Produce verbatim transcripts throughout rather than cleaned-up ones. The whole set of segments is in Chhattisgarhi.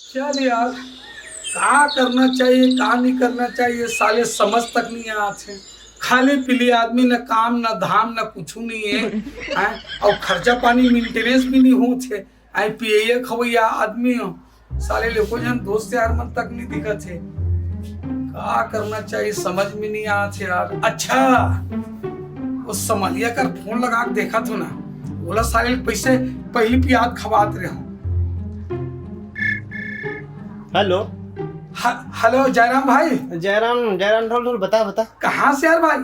चल यार, का करना चाहिए, का नहीं करना चाहिए, साले समझ तक नहीं आत हे। खाली पीली आदमी, न काम, न धाम, न कुछ नहीं है, हैं? और खर्चा पानी मेंटेनेंस भी नहीं होत हे। आई पिए खवैया आदमी हो, साले ले कोई जन दोस्त यार मन तक नहीं दिखत हे। का करना चाहिए, समझ में नहीं आत हे यार। अच्छा, वो समलिया कर फोन लगा के देखा थो ना, बोला साले पैसे पहली पियाद खवात रहे हो। हेलो। ह-, हेलो जयराम भाई। जयराम, जयराम ढोल ढोल, बता, बता। कहाँ से यार भाई?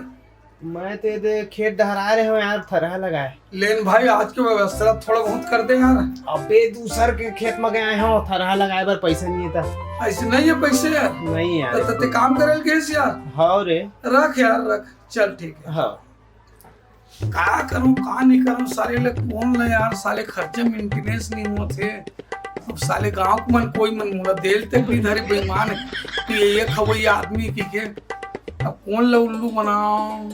मैं तो ये दे खेत डहर आए रहे हूँ यार, थरहा लगाए। लेन भाई, आज के व्यवस्था थोड़ा बहुत कर दे यार। अबे दूसर के खेत में गए हो, थरहा लगाए बर पैसा नहीं था। ऐसे नहीं है पैसे यार। नहीं यार। तो ते काम करे ल गेस यार। हाँ रे। रख यार, रख। चल ठीक है। हाँ। का करूं, का नहीं करूं, साले ले कौन ले यार, साले खर्चे मेंटेनेंस नहीं होत हे। अब साले गांव के मन कोई मन मोला देल तक नहीं धरे, बेईमान है। तो ये, ये खवैया आदमी की के, अब कौन ले उल्लू बनाओ?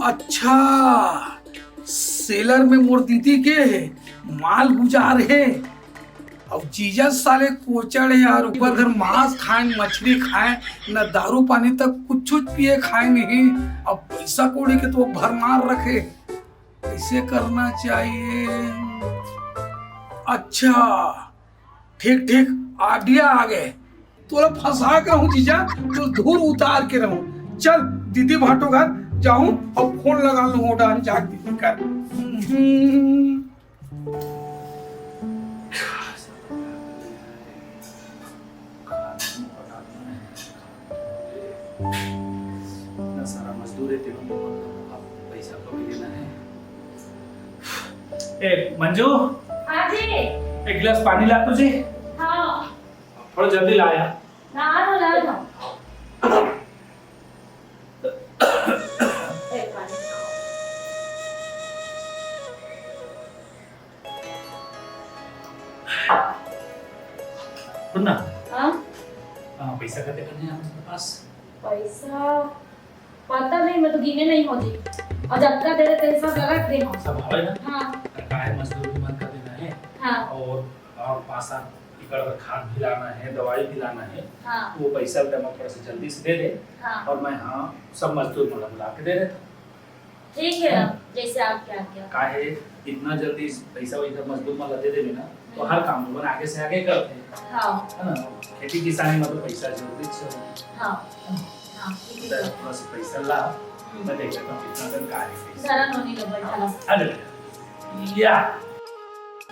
अच्छा, सेलर में मोर दीदी के हे, माल गुजार हे। अब जीजा साले कोचड़ हे यार, ऊपर घर मांस खाए, मछली खाए, न दारू पानी तक कुछ पिए खाए नहीं। अब पैसा कौड़ी के तो भरमार रखे। कैसे करना चाहिए? अच्छा, ठीक ठीक, आइडिया आ गए। तोला फंसा के रहूं जीजा, तो धूर उतार के रहूं। चल दीदी भाटो घर जाऊं और फोन लगा लूं, ओडा जाके दीदी कर। हम्म। इतना सारा मजदूर है, तेरे को पैसा कौड़ी देना है। ए, मंजू, हाँ जी। एक गिलास पानी ला तुझे। हाँ। थोड़ा जल्दी ला यार। ला दो, ला दो। ए, पानी। सुन ना। हाँ? हाँ, पैसा कते कने है उसके पास? पैसा पता नहीं, मैं तो गिने नहीं हो जी। और जब का दे रहे तेरे सब गलत दे हो। सब हवे ना? हाँ। त काहे मजदूरी मन कर देना है? हाँ। और, और पासा टिकट पर खाद भी लाना है, दवाई भी लाना है। हाँ। वो पैसा ल मैं थोड़ा सा जल्दी से दे दे। हाँ। और मैं, हाँ, सब मजदूर मन ला बुला के दे देता हूँ। ठीक है, हाँ। अब जैसे आपके आज्ञा। काहे इतना जल्दी पैसा वैसा मजदूर मन ला दे देबे ना, तो हम्म। हर काम मन आगे से आगे करते हैं। हाँ। है ना? खेती किसानी में तो पैसा जरूरी से होता है। हाँ। है ना? हाँ, ठीक है। तो थोड़ा सा पैसा ला, हम्म। मैं देख लेता हूँ कितना दिन का है पैसा। जरा नोनी लो बैठा ला। हाँ, ले ले। या।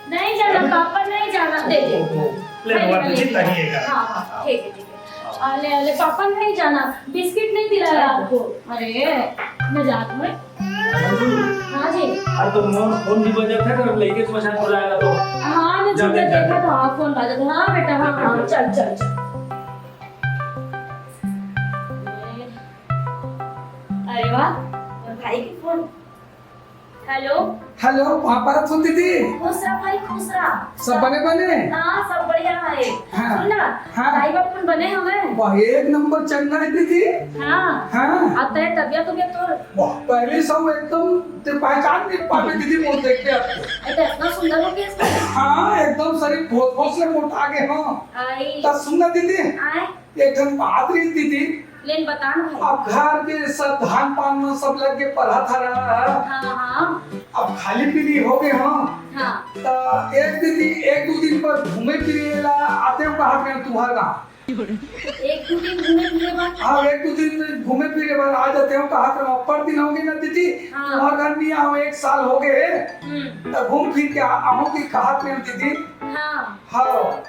नहीं जाना पापा, नहीं जाना। दे दे। ओ, ओ, ले, ले, वो ले, जितना ले। ही है। हाँ, हाँ, ठीक है, ठीक है। आ, ले, ले, पापा नहीं जाना, बिस्किट नहीं दिलाया आपको। अरे, मैं जाती हूँ। हाँ जी। अरे तो मोर फोन भी बजा था, तो लेके तो शायद बुलाया तो। हाँ, मैं जा, छुट्टी जा, जा। देखा था, हाँ, फोन बजा था। हाँ बेटा, हाँ, हाँ, चल, चल, चल। अरे वाह, मोर भाई के फोन। हेलो। हेलो, पापा सुन दीदी। खुश रह भाई, खुश रह। सब बने बने? हाँ, सब बढ़िया है। हाँ। सुन ना, हाँ। दाई बाप मन बने हवे? वाह, एक नंबर चंगा है दीदी। हाँ। हाँ। अब तेरे तबियत उबियत तो वाह, पहले से वो एकदम ते पहचान नहीं पावे दीदी, वो देख के आपको। अरे, तो इतना सुंदर हो गया इसका। हाँ, एकदम शरीर बहुत, बहुत से मोटा गए हो। आई। तो सुन ना दीदी। आए। एक ठन बात रही दीदी। लेन बता ना भाई। अब घर के सब धान पान में सब लग के पढ़ा था रहा है। हाँ, हाँ। अब खाली पीली हो गए हम। हाँ। तो एक दीदी, एक दो दिन पर घूमे फिरे ला आते हो कहा के तुम्हार गाँव? एक दो दिन घूमे फिरे बर? हाँ, एक दो दिन घूमे फिरे बर आ जाते हो कहा के, अब्बड़ दिन हो गए ना दीदी, हाँ। तुम्हार घर नहीं आओ, एक साल हो गए। हम्म। तो घूम फिर के आ-, आओ की कहा के दीदी। हाँ। हाँ।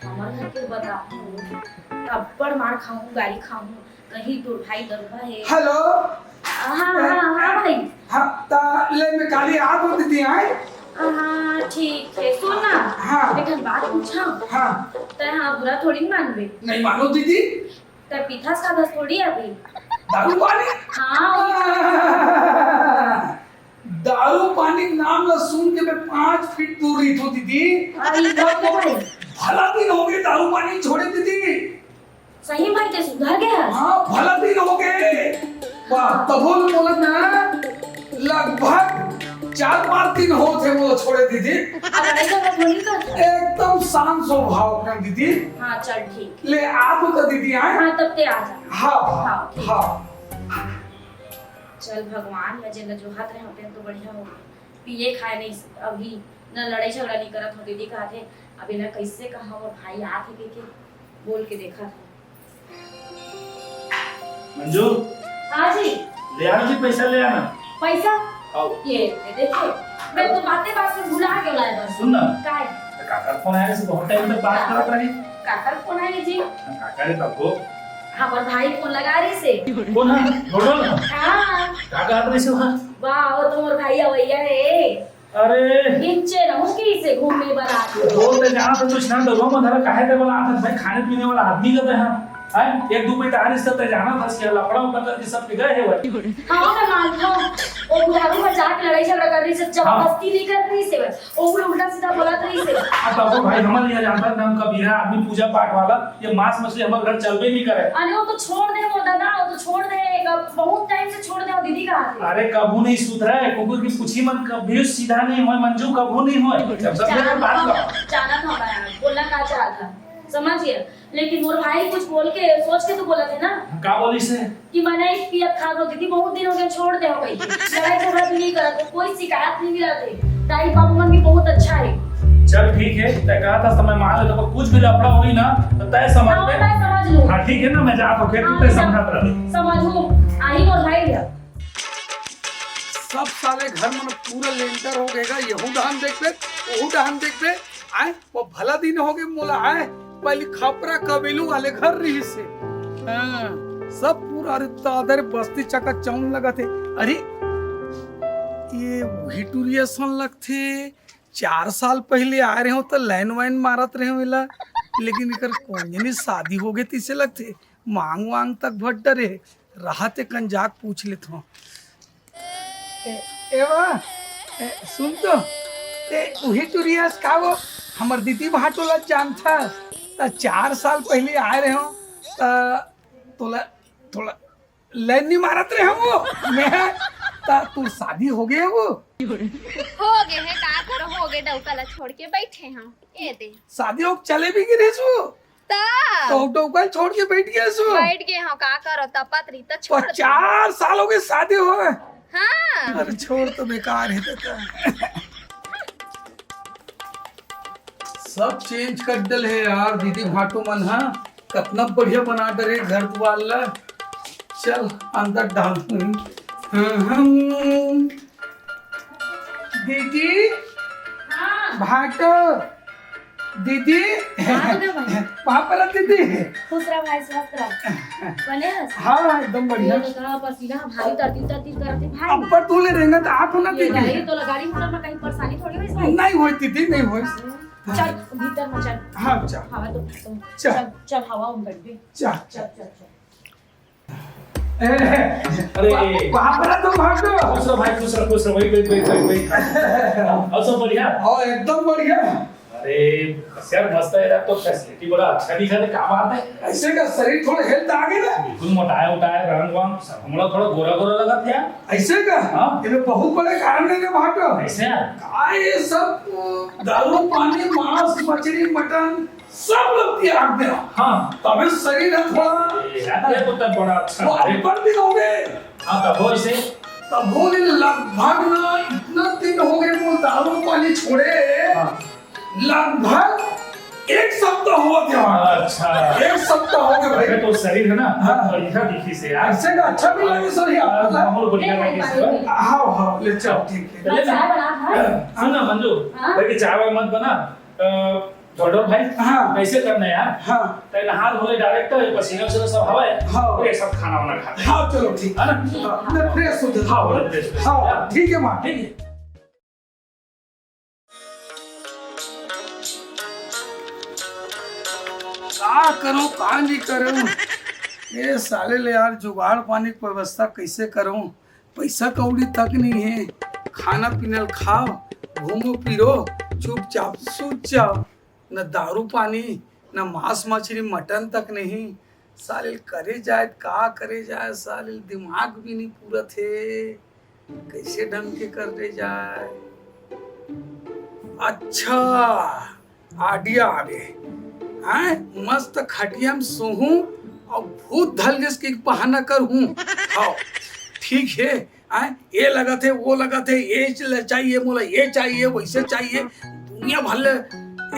हमर घर के बताहूँ, अब्बड़ मार खाहूँ, गारी खाहूँ, कहीं तोर भाई दरुहा हे। हेलो। हाँ, हाँ, हाँ, भाई। हाँ, त ले मैं काली आ तो दीदी आए। हाँ, ठीक है। सुन ना, हाँ। एक ठन बात पूछा। हाँ। तै हाँ बुरा थोड़ी मानबे। नहीं मानो दीदी। तै पीथस खाथस थोड़ी अभी। दारू पानी? हाँ। दारू पानी नाम ला सुन के मैं पाँच फीट दूर रही थो दीदी। अरे, बाप रे। भला दिन हो गए दारू पानी छोड़े दीदी। सही में ते सुधर गया? हाँ, भला दिन हो गए। वाह, तभो बोलत ना, लगभग चार पांच दिन होत हे मोला छोड़े दीदी। अब लड़ाई झगड़ा थोड़ी करत हे। एकदम शांत स्वभाव के दीदी। हाँ, चल ठीक। ले आप तो दीदी आए। हाँ, तब ते आ जा। हाँ, हाँ, हाँ, ठीक। हाँ। चल भगवान, मैं जेन ला जोहत रहे हों, तेन तो बढ़िया हो गए। पिए खाए नहीं अभी, न लड़ाई झगड़ा नहीं करत हो, दीदी कहत हे। अब एला कैसे कहा, मोर भाई आत हे के, के बोल के देखा था। मंजू, हाँ जी। ले आना जी, पैसा ले आना। पैसा? आओ। ये, ये देखो, मैं तो बातें बात में भुला के लाए बस। सुन ना। काय? तो काकर फोन आए से बहुत टाइम तक बात करत रही। काकर फोन आए जी? काकर है तब को? हमर भाई फोन लगा रही से। कौन है? ढोढो ना? हाँ। का कहत रही से वहाँ? वाह, वो तो मोर भाई अवैया है। अरे। निचे रहूं कि इसे घूमने बर आती हो। बोलते जहाँ पे कुछ ना डरवा मधारा काहे दे वाला आदत भाई, खाने पीने वाला आदमी का तो है। हैं? एक दो मिनट आ रही से तो जाना था, इसके लफड़ा उफड़ा करके सब पिघल है भाई। हाँ, मैं मानता हूँ। वो बुढ़ारू में जाके लड़ाई झगड़ा कर रही से, हाँ। जबरदस्ती नहीं कर रही से, वो उल्टा सीधा बोलत रही से। अब तब भाई हमारे यहाँ जानता है, हम कबीरा आदमी, पूजा पाठ वाला, ये मांस मछली हमारे घर चलबे नहीं करे। अरे वो तो छोड़ दे, वो दादा, वो तो छोड़ दे, अब बहुत टाइम से छोड़ दे, वो दीदी का हाथ है। अरे कभू नहीं सुधरे, कुकुर की पूछी मन कभी सीधा नहीं होए, मंजू कभू नहीं होए। जब सब जानत बात हो, कर। जानत हो मैं, बोलना का चाहता, समझिए, लेकिन मोर भाई कुछ बोल के, सोच के तो बोला थे ना। का बोली से? कि मैं नहीं पियत खात हो दीदी, बहुत दिन हो गए छोड़ दे हो गई। लड़ाई झगड़ा भी नहीं करत हो, कोई शिकायत नहीं मिला थे। दाई बाबू मन भी बहुत अच्छा है। चल ठीक है, तय कहा था समय मान ले, तो कुछ भी लफड़ा होई ना तो तय समझ हाँ, में। मैं समझ लूँ। हाँ ठीक है ना, मैं जात हूँ, फिर हाँ, तय मैं समझा समझ। समझ हूँ, आई मोर भाई है। सब साले घर मन पूरा लेंटर हो गएगा, यहू डहान देख पे, वहू डहान देख पे, आए वो भला दिन हो गए मोला आए, पहले खपरा कबीलू वाले घर रही से। हाँ, सब पूरा, अरे दादा रे, बस्ती चकाचौंध लगत हे। अरे, ये वही टुरिया सन लगथे। चार साल पहले आए रहे हो तो लाइन वाइन मारत रहे हो एला, लेकिन एकर कोई नहीं शादी हो गए तीसे लगथे। मांग वांग तक भट डरे। रहा ते कन जाके पूछ लेत हो। ए, ए वा, ए, सुन तो, ए, उही टुरियास का वो, हमर दीदी भाटो ला जानथा, त चार साल पहले आए रहे हो, त तोला, थोड़ा लाइन नहीं मारत रहे हो वो, मैं, त तोर शादी हो गए वो? हो गए है, का करो, हो गए, डौका ला छोड़ के बैठे हम, ये दे। शादी हो चले भी गिरे सो? त तो डौका छोड़ के बैठ गया सो? बैठ गए हो, का करो, तपत रही त छोड़ दो। पचास साल हो गए शादी हो। हाँ। अरे छोड़ तो बेकार है दादा। सब चेंज कर डल है यार, दीदी भाटो मन हा कतना बढ़िया बना डरे घर दुआर ला। चल अंदर डाल। हम्म, हम्म। दीदी, हाँ। भाटो, दीदी, हाँ, दीदी भाई। पाँव परत दीदी। खुश रह भाई, स्वस्थ रह। बने हस? हाँ, हाँ, एकदम बढ़िया। ये तो कहा पसीना भारी तरती तरती करत है भाई। अब पर तू ले रहेगा तो आप हो ना ये दीदी। गाड़ी तो गाड़ी मोटर में कहीं परेशानी थोड़ी होइस भाई? नहीं होई दीदी, नहीं होई। चल, भीतर में चल। हाँ, चल। हवा तो, तो चल। चल, चल, हवा उन बैठ गई। चल। चल, चल, चल। ए, अरे। पा-, पाँव परत हूँ भाटो। खुश रहो भाई, खुश रहो, खुश रहो। वही, वही, वही, वही, वही। और सब बढ़िया? हाँ, एकदम बढ़िया। अरे, बस यार, मस्त है यार, तो फैसिलिटी बड़ा अच्छा दिखा थे, क्या बात है? ऐसे का शरीर थोड़ा हेल्थ आ गया ना? बिल्कुल मोटाया उटाया, रंग वांग, सब हमारा थोड़ा गोरा गोरा लगा था यार। ऐसे का? हाँ। ये बहुत बड़े कारण है रे भाटो। ऐसे यार? का ये सब, अ, दारू, पानी, मांस, मछली, मटन, सब लोग त्याग दे। हाँ। तबे शरीर है थोड़ा। ये यार, ये तो तब बड़ा अच्छा वो है। ऊपर दिन हो गए। हाँ, तब हो इसे। तब हो गए लगभग ना, इतना दिन हो गए वो दारू पानी छोड़े। हाँ। लगभग एक सप्ताह हुआ था। अच्छा। एक सप्ताह हो गए भाई। अरे तो शरीर है ना, हाँ। बढ़िया दिखी से यार। ऐसे का अच्छा भी लगे सर यार। हाँ, माहौल बढ़िया लगे से। हाँ, हाँ, ले चल, ठीक है। ले ना। चाय बना था। सुन ना मंजू, हाँ? भाई की चाय वाय मत बना। अ, ढोढो भाई, हाँ। ऐसे करना यार। हाँ। तैं नहा धो ले डायरेक्ट, पसीना वसीना सब हवा है। हाँ। ये सब खाना वाना खाते हैं। हाँ, चलो ठीक। है ना? हाँ, मैं फ्रेश हो जाता हूँ। हाँ, बोले फ्रेश, फ्रेश। हाँ, ठीक है माँ। ठीक है। का करूं, का नहीं करूं? ये साले ले यार जुगाड़ पानी की व्यवस्था कैसे करूं? पैसा कौड़ी तक नहीं है। खाना पीना ल खाओ, घूमो फिरो, चुपचाप सूत जाओ। न दारू पानी, न मांस मछली, मटन तक नहीं। साले ल करे जाए, का करे जाए, साले ल दिमाग भी नहीं पूरत है। कैसे ढंग के कर दे जाए। अच्छा, आइडिया आ गे। हैं, मस्त खटिया में सोहूं अउ भूत धर लेस के बहाना करहूं। हाँ, ठीक हे। हैं, ये लगत हे, वो लगत हे, ये च-, चाहिए मोला, ये चाहिए, वैसे चाहिए, दुनिया भर ले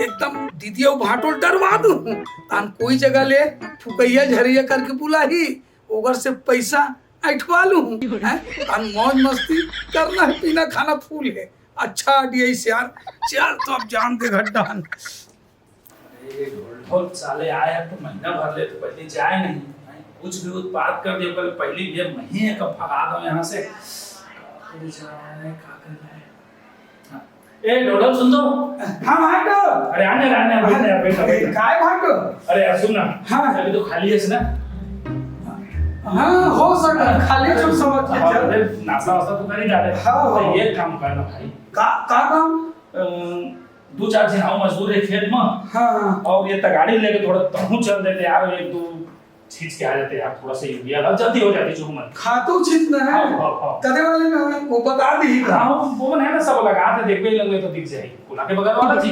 एकदम दीदी अउ भांटो डरवा दूं। तान कोई जगह ले फुकैया झरैया करके बुलाही, ओकर से पैसा अइठवा लूं, हैं? तान मौज मस्ती करना हे, पीना खाना फुल हे। अच्छा आइडिया हे यार, चल तो अब जान दे घड्डा हन। अरे, ढोल ढोल साले आए हैं तो महीना भर ले तो पहले जाए नहीं, हैं? कुछ भी उत्पात कर दिया, कल पहली ये महीने का भगा दो यहाँ से। अरे, जाए, का करना है? हाँ। ए, ढोल ढोल सुन तो। हाँ, भांटो। अरे, आने, आने, आने, आने, बैठ, बैठ। काय भांटो? अरे, यार, सुन ना। हाँ। अभी तो खाली है ना? हाँ, हो सकता है, खाली जो समझ के हाँ, चल। अरे, नाश्ता वास्ता तो कर ही डाले। हाँ, तो हाँ। ये काम करना भाई। का, का काम? अम, दो चार झन आऊ मजदूर हे खेत में। हाँ, हाँ। और ये तगाड़ी लेके थोड़ा तहूँ चल देते यार, एक दो छींच के आ जाते यार, थोड़ा सा यूरिया डाल, जल्दी हो जाती चुकमन। खातू छींचना है? हाँ, हाँ, हाँ। कदे वाले में हमें वो बता दी। हाँ, वो मन है ना, सब लगा थे, देखबे लंगे तो दिख जाए। कुला के बगल वाला जी।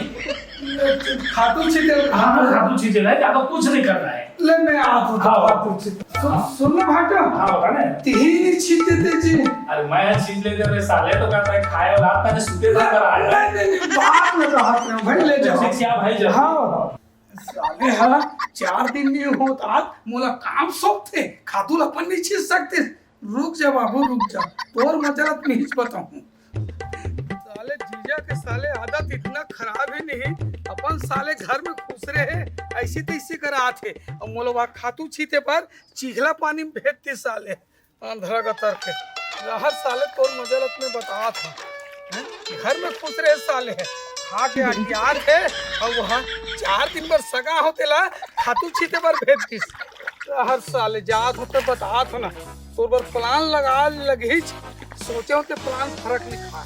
खातू छींचे? हाँ, हाँ, खातू छींचे ना, ज्यादा कुछ नहीं करना है। ले, मैं आप तो हाँ। खातू छींच। सुन, हाँ। सुन ना भांटो। हाँ, बता ना। तीन छींच देते जी। अरे, मैं छींच लेते रे साले, तो कहता है, खाए वाला आता है, सुते तो कर आ जाए। नहीं, नहीं, नहीं, बात में तो हाथ में भाई, ले जाओ। क्या भाई, जल्दी। हाँ। साले हा, चार दिन नहीं होत आज, मोला काम सौंपथे, खातू ल अपन नहीं छींच सकते। रुक जा बाबू, रुक जा, तोर मजरत नहीं बताऊं। साले जीजा के साले आदत इतना खराब हे नहीं, अपन साले घर में खुसरे हे, ऐसी तैसी करात हे, अउ मोला वहाँ खातू छींचे बर चिखला पानी में भेजथे साले। अंधरा गतर के। रहर साले तोर मजलत में बतात हूँ। हैं? घर में खुसरे साले हे। खा के अटियार हे, अउ वहाँ चार दिन बर सगा हो तेला खातू छींचे बर भेज दिस। रहर साले जात हो तो बतात हो ना। तोर बर plan लगा लगही, सोचे हो ते plan फरक नहीं खा।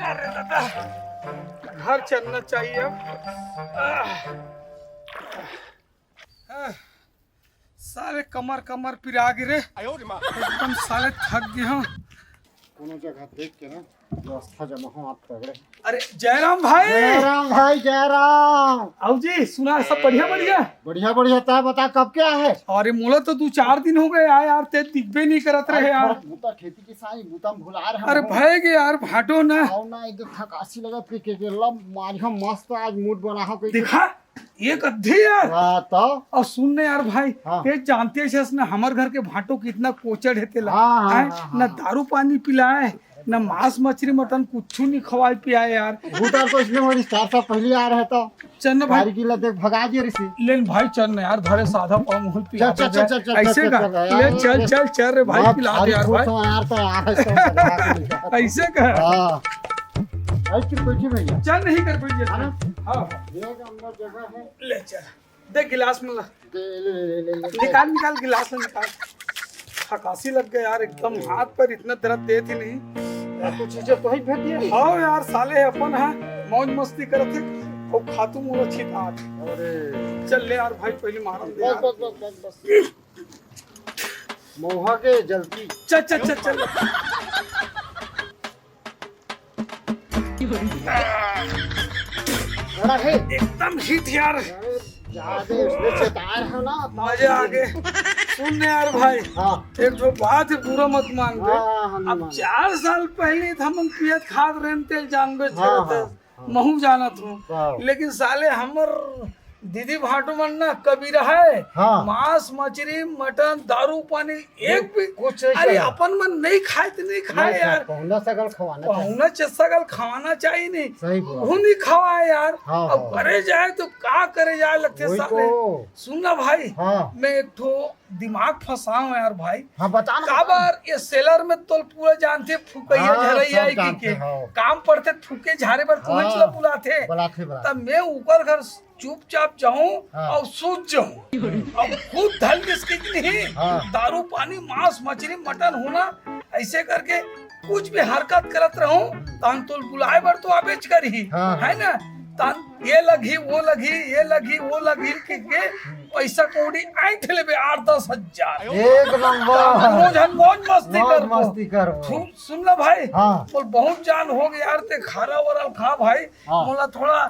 अरे दादा, घर चलना चाहिए अब। आह, साले कमर, कमर पिरा गे रे। एकदम साले थक गे हंव। कोनो जगह देख के ना व्यवस्था जमा हो आप तगड़े। अरे जयराम भाई। जयराम भाई, जयराम। आओ जी, सुना सब बढ़िया बढ़िया? बढ़िया बढ़िया, तैं बता कब के आए? अरे मोला तो दू चार दिन हो गए आए यार, ते दिखबे नहीं करत रहे यार। थोड़ा बूता खेती किसानी बूता में भुला रहे अरे हो। भय गे यार, भांटो ना। आओ ना, एक थकासी लगा पी के, के लब मारिया मस्त आज mood बना हो कोई। दिखा, एक अद्धी यार। हाँ, तो? अउ सुन ना यार भाई, हाँ। ते जानते हस ना, हमर घर के भांटो कितना कोचड़ हे तेला। हाँ, हाँ, हैं? हाँ, हाँ। ना दारू पानी पिलाए, ना मांस मछली मटन कुछ नहीं खवाए पियाए यार। भूत यार तो इसने हमारी चार साल पहले आ रहे तो चल ना भाई। गाड़ी की लत देख भगा दिए रिसी। ले न भाई चल ना यार, धरे साधा पाँव मुहल पिला चल, चल, दे। चल, चल, चल, ऐसे चल, का? चल, चल, ले यार। चल, चल, चल रे भाई, मैं पिला दे यार भाई। तो यार तो यार है, सब भगा के निकाल। ऐसे का? हाँ। ऐसे बैठी भैया। चल नहीं कर भैया। है ना? हाँ। ये अंदर जगह है। ले चल। दे गिलास में ला। दे, ले, ले, ले, ले, ले। निकाल, निकाल, गिलास में निकाल। थकासी लग गया यार, एकदम हाथ पर इतना दर्द देत ही नहीं। कुछ चीजें तो ही भेज दिए। हाँ यार, साले अपन है, मौज मस्ती करत हे, अउ खातू मोला छितात। अरे। चल ले यार भाई, पहले मारम दे बस, यार। बस, बस, बस, बस। महुआ के जल्दी। चल, चल, चल, चल। बड़ा है। एकदम हिट यार। अरे, जादे उसने चेतार है ना, तो मजा आ गए। सुन ने यार भाई, हाँ। एक ठो बात है, बुरा मत मान बे। हाँ, हाँ, हाँ, अब मान। चार साल पहले तो हमन पियत खात रहन तेल जानबे हाँ, करत हाँ, है। हाँ। महू जानत हूँ। हाँ। लेकिन साले हमर दीदी भांटो मन ना कबीरा है, हाँ। मांस, मछली, मटन, दारू, पानी, एक भी कुछ नहीं अरे, खाए। अपन मन नहीं खाए तो नहीं खाए नहीं खाए, यार। पहुना सगल खवाना चाहिए। पहुना च-, सगल खवाना चाहिए नहीं। सही बोला। वो नहीं खवाए यार। हाँ, अब हाँ। करे जाए तो का करे जाए लगथे वही साले। तो। सुन ना भाई, हाँ। मैं एक ठो दिमाग फंसाऊं यार भाई। हाँ, बता ना, बता। काबर ये सेलर में तो पूरा जानथे फुकैया हाँ, झरैया सब है कि जानथे, के। हाँ। काम पड़थे फुके झारे बर तुम्हें हाँ, चला बुलाथे। बुलाथे, बुलाथे। तब मैं ऊपर घर चुपचाप जाऊं हाँ। और सूत जाऊं। अब खुद धल किसके की नहीं, हाँ। दारू पानी, मांस, मछली, मटन होना, ऐसे करके कुछ भी हरकत करत रहूं, तहन तोल बुलाए बर तो आबेच करही, हाँ, हाँ। है ना? तहन ये लगही, वो लगही, ये लगही, वो लगही के, के पैसा कौड़ी आंठ लेबे आठ दस हजार। एक नंबर। तहन दोनों झन मौज मस्ती मौज करबो। मस्ती करबो। सुन, सुन ला भाई, हाँ। मोला बहुत जान हो गया यार, ते खारा वरल खा भाई, हाँ। मोला थोड़ा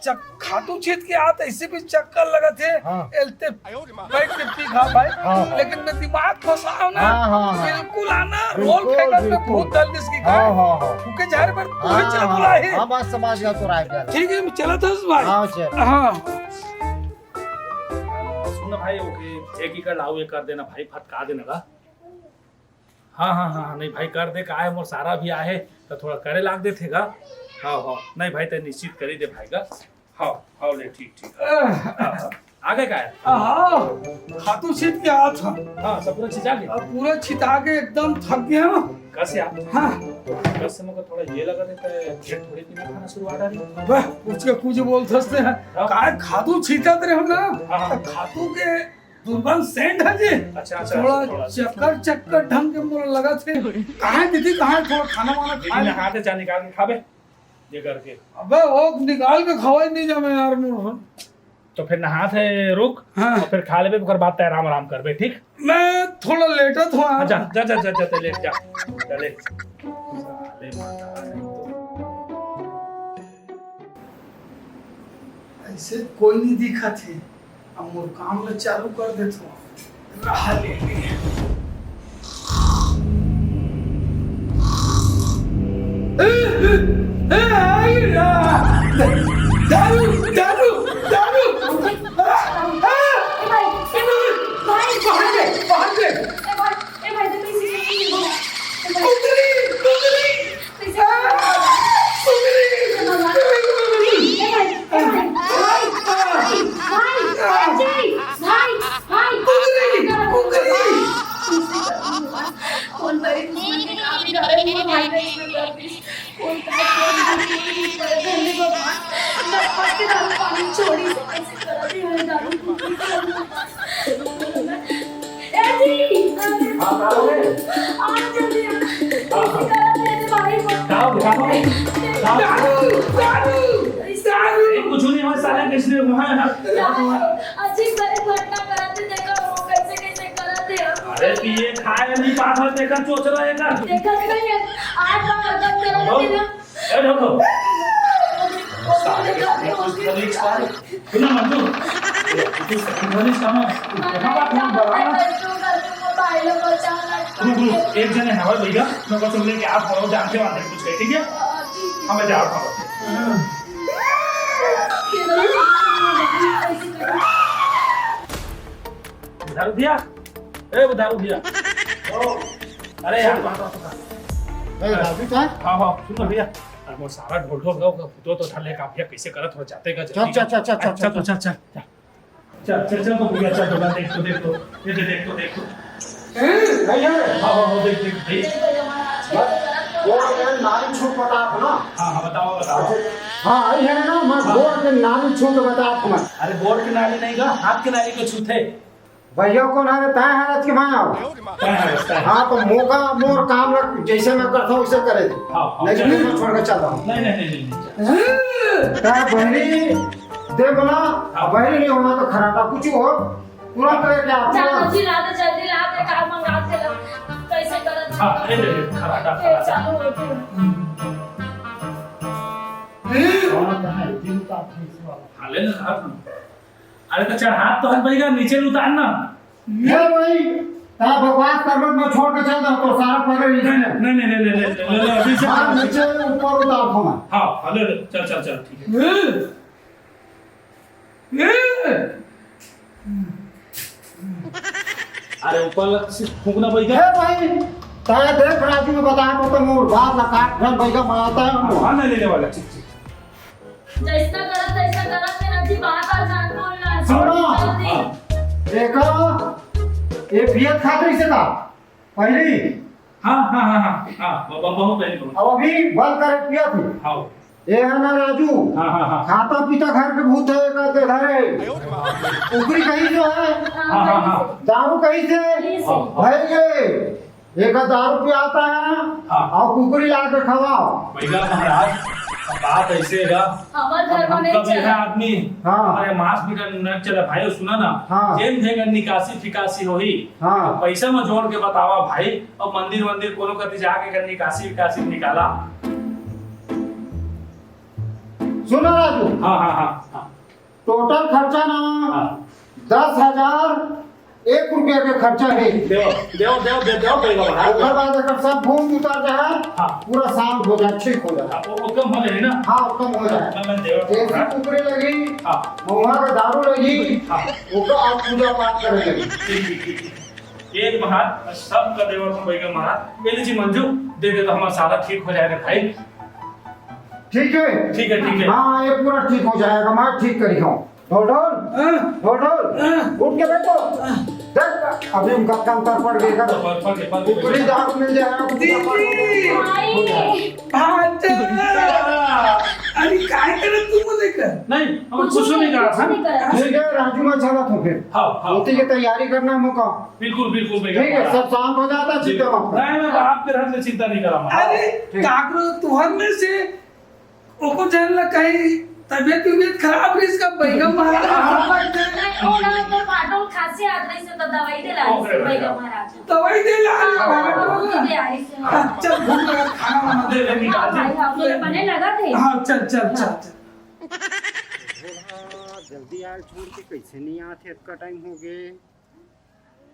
चक-, खातू छीत के आत ऐसे भी चक्कर लगत हे, हाँ। एलते बैठ के पी खा भाई। हाँ, हाँ। लेकिन मैं दिमाग फंसाव ना, हाँ, हाँ, हाँ। बिल्कुल आना, बिल्कुल, रोल फेंकत में बिल्कुल। भूत डाल दिस की हाँ, का। हाँ, हाँ। फूके झारे पर तू ही हाँ, चला हाँ, बुला है। हाँ, बात समझ गया तो राय गया। ठीक है, मैं चला था उस भाई। हाँ, चल। हाँ। सुन भाई, ओके, एक ही कर लाओ, एक कर देना भाई, फटका देना का। हाँ, हाँ, हाँ, हाँ, नहीं भाई, कर दे, का है, मोर सारा भी आहे, तो थोड़ा करे लाग देथे गा। हाँ, हाँ, नहीं भाई, ते निश्चित कर ही दे भाई का। हाँ, हाँ, ले, ठीक, ठीक। हाँ, हाँ। आगे का है? हाँ, खातू छीत के आत हंव। हाँ, सब पूरा छिता गया? अब पूरा छिता के एकदम थक गया। कस यार? हाँ। कस से मुझे थोड़ा ये लगा देता है, पेट थोड़ी पीना खाना शुरुआत आ रही है। वाह, उसके कुछ बोल सकते हैं। हाँ। काय खातू छीतत रहे हो ना, हाँ, हाँ। तो खातू के दुर्गंध सेंट है जी। अच्छा, अच्छा, थोड़ा अच्छा, थोड़ा सा। चक्कर, चक्कर ढंग के मोला लगत हे। कहाँ दीदी, कहाँ थोड़ा खाना वाना दीदी खा ने ले। हाथ से जा निकाल के खाबे, ये करके। अबे वो निकाल के खवाई नहीं जावे यार मोर। तो फिर नहा थे रुक, हाँ। और फिर खा लेबे, ओकर बाद ते आराम, आराम करबे, ठीक? मैं थोड़ा लेटत हूँ यार। हाँ, जा, जा, जा, जा, जा, ते लेट जा, जा लेट। साले माता है तो। ऐसे कोई नहीं दिखत हे। अब मोर काम ल चालू कर देथव। रहा ले ले। ए, ए, ए, आई रा। दारू, दारू, दारू। आ, आ। ए भाई, ए भाई, भाई। बाहर ले, बाहर ले। ए भाई, ए भाई, देखो, इसी से नहीं होगा। ए भाई। कुकरी, कुकरी। ए जी! हाँ, का हो गे? आ जल्दी आ। हाँ, हाँ। करा दे दे भाई को। का हो गे? का हो गे? का हो गे? दारू! दारू! दारू! ए, कुछ नहीं हुआ, साला किसने हुआ है? यार, अजीब गरीब घटना करा दे, देखा वो कैसे कैसे करा दे। अरे, पिए खाए नहीं पावत, देखा चोचला है का? देखा नहीं है, आज बार हरकत करा दे ना। ए, ढोल, ढोल। साले, कुछ कर ले, साले। सुन ना, मंजू। तू समझ नहीं समझ। यहाँ बात मत बढ़ा। रुक, रुक, एक जने हवा भैया, मैं बस उन्हें क्या बोलो, जान के बात है कुछ, ठीक है? हाँ, मैं जा रहा हूँ। उधार दिया? ए, उधार दिया। ओ, अरे यार, बात, बात, बात। ए, राजू, कहाँ? हाँ, हाँ, सुन ना भैया। अरे, वो सारा ढोल ढोल का, वो तो, तो उठा ले, काफिया कैसे करत हो, जाते का चल, जल्दी चल, का। चल, चल, चल, अच्छा, चल, तो चल। चल, चल, चल। चल, चल, चल, तो भैया, चल, तो देख, तो देख, तो, ये दे, देख, तो देख, तो। ए, भैया। हाँ, हाँ, हाँ, देख, देख, देख। वो, वो नाली छूट बता ना। हाँ, हाँ, बताओ, बताओ। हाँ, ये है ना, मैं हाँ। गोड़ के नाली छूट बता ना। अरे, गोड़ के नाली नहीं गा, हाथ के नाली को छूते। भैया कौन है रे? तय है आज के भाई आओ। तय है, तय है। हाँ, तो मौका मोर काम रख, जैसे मैं करता हूँ, वैसे करे दे। हाँ, हाँ, नहीं तो चलो। मैं छोड़ के चल रहा हूँ। नहीं, नहीं, नहीं, नहीं, नहीं। तय बहरी दे बोला, हाँ। बहरी नहीं होना तो खराटा कुछ हो, तुरंत लेके आ, तुरंत। जल्दी ला दे, जल्दी ला दे, काम मंगा दे ला। कैसे करत हाँ, है? ले, ले, ले, खराटा, ए, खराटा। चालू होती है। हाँ, ले ना, खराटा। अरे तो चढ़ात तो हर भैया, नीचे उतार ना। ये भाई, ता बकवास कर मत, मैं छोड़ के चल रहा हूँ, तो सारा पकड़ लीजिए। नहीं, नहीं, नहीं, नहीं, नहीं, नहीं, नहीं, अभी से हाँ, नीचे ऊपर उतार को मैं। हाँ, हाँ, ले, ले, चल, चल, चल, ठीक है। ये, ये। अरे ऊपर लग से फूंकना भैया। ए भाई, तारा देख राजू में बता, तो तुम और बात ना काट, फिर भैया मारता है हमको। हाँ, नहीं लेने वाला, ठीक, ठीक। जैसा करत, तैसा करत, तेरा जी बार-बार जान बोल रहा है। सुनो। जल्दी। हाँ। देखो, ये पियत खात रही से था, पहली। हाँ, हाँ, हाँ, हाँ, हाँ, ब-, ब-, बहुत पहली, बहुत। अब अभी बंद करे पिया थी। हाँ। ये है ना राजू, हाँ, हाँ, हाँ। खाता पीता घर के भूत है, कहते घर है। कुकरी कहीं जो है, हाँ, हाँ, हाँ। दारू कहीं से, कहीं से। हाँ, हाँ। भैंस के। एक दारू पियाता है हाँ। और कुकरी ला के खवाओ। भैया महाराज, अब बात ऐसे है, हमार घर अब में हम नहीं कब चला। आदमी, हाँ। हमारे मांस मीट नहीं चला भाई, सुना ना, हाँ। जेन ढेंग निकासी फिकासी होही, हाँ। पैसा में जोड़ के बतावा भाई, अब मंदिर वंदिर कोनो कति जाके कर निकासी विकासी निकाला। सुनो राजू, हाँ, हाँ, हाँ, हाँ। टोटल खर्चा ना हाँ। दस हजार एक रुपया के खर्चा है। देव, देव, देव, देव, देव, देव, देव, हाँ। ओकर बाद एकर सब भूत उतर जाए, हाँ। पूरा शांत हो जाए, ठीक हो जाए। हाँ, वो, वो कम हो जाए ना? हाँ, वो कम हो जाए। मैं, मैं देव, देसी हाँ। कुकरी लगी, हाँ। महुआ का दारू लगी, हाँ। ओकर आप पूजा पाठ करे लगी। ठीक, ठीक, ठीक, ठीक। एक महाराज, सब कर देवा तुम बैगा महाराज। ये लीजिए मंजू, दे दे तो हमारा सारा ठीक हो जाएगा भाई। ठीक है? ठीक है, ठीक है। हाँ, ये पूरा ठीक हो जाएगा, मैं ठीक करी हूँ। ढोल ढोल, हाँ। ढोल ढोल, हाँ। उठ के बैठो। हाँ। देख, अभी उनका कंतर पड़ गया कर। पड़, पड़ गया, पड़ गया, पड़ गया। कुकरी दारू मिल जाएगा, पूजा पाठ हो जाएगा। भाई। भांचा। अरे, काय करत तू मुझे कर? नहीं, हम कुछ कुछ नहीं नहीं, करा कुछ था। नहीं करा। ठीक है, राजू, मैं चला था फिर। हाँ, हाँ। होती की तैयारी करना है मौका। बिल्कुल, बिल्कुल, बिल्कुल। ठीक है, सब शांत हो जाता, चिंता मत कर। नहीं, मैं आपके रहते चिंता नहीं करा, महाराज। अरे, ठीक। काकरो, तुहर में से ओको जान ला कहीं तबियत उबियत खराब रही इसका बैगम महाराज हाथ लग जाए। नहीं, ओ ना, तो फाटल खांसी आत रही से तो दवाई दे ला ओके, बैगम महाराज। दवाई दे ला, हाँ, फाटल। दे आ रही से। हाँ, चल, भूख लगा, खाना वाना दे, दे, निकाल दे। हाँ, भाई, हाँ, मेरे बने लगा थे। हाँ, चल, चल, चल, चल। जल्दी यार, छोड़ के कैसे नहीं आते, इतना टाइम हो गए।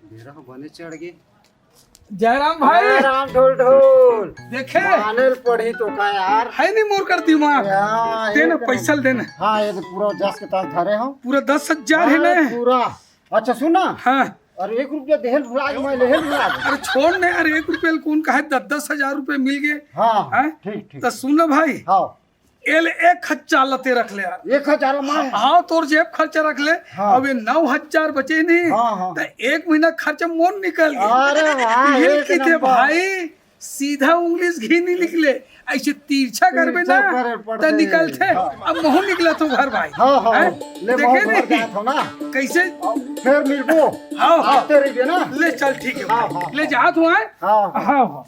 बेरा बने चढ़ गए। जयराम भाई। जयराम ढोल ढोल। देखे? माने ल पड़ी तो का यार। है नहीं मोर कर दिमाग। यार, दे ना, एक पैसा दे ना। हाँ, ये तो पूरा दस के तास धरे हो। पूरा दस हजार है हाँ, ना? पूरा। अच्छा, सुन ना। हाँ। अरे, एक रुपया देहल भुला गए, मैं लेहल भुला गए। अरे, छोड़ ना यार, एक रुपया ल कौन कहे, दस दस हजार रुपये मिल गए। हाँ, हैं? ठीक, ठीक। तो सुन ना भाई। हाँ। एल एक हजार लते रख ले यार। एक हजार माय? हाँ, तोर जेब खर्चा रख ले। हाँ। अब ये नौ हजार बचे नहीं, हाँ, हाँ। तो एक महीना खर्चा मोर निकल गया। अरे वाह, ये एक किथे नंबर। भाई, सीधा उंगली से घी नहीं निकले, ऐसे तिरछा करबे तिरछा ना, करे पड़ते। तो निकलते। हाँ। अब महू निकला तो घर भाई। हाँ, हाँ। हैं? ले, देखे महू घर नहीं? जात हो ना। कैसे? अब फिर मिलबो। हाँ, हाँ। आते रहिए ना। ले चल, ठीक है हाँ, भाई। हाँ। ले जात हुआ है। हाँ। हाँ, हाँ।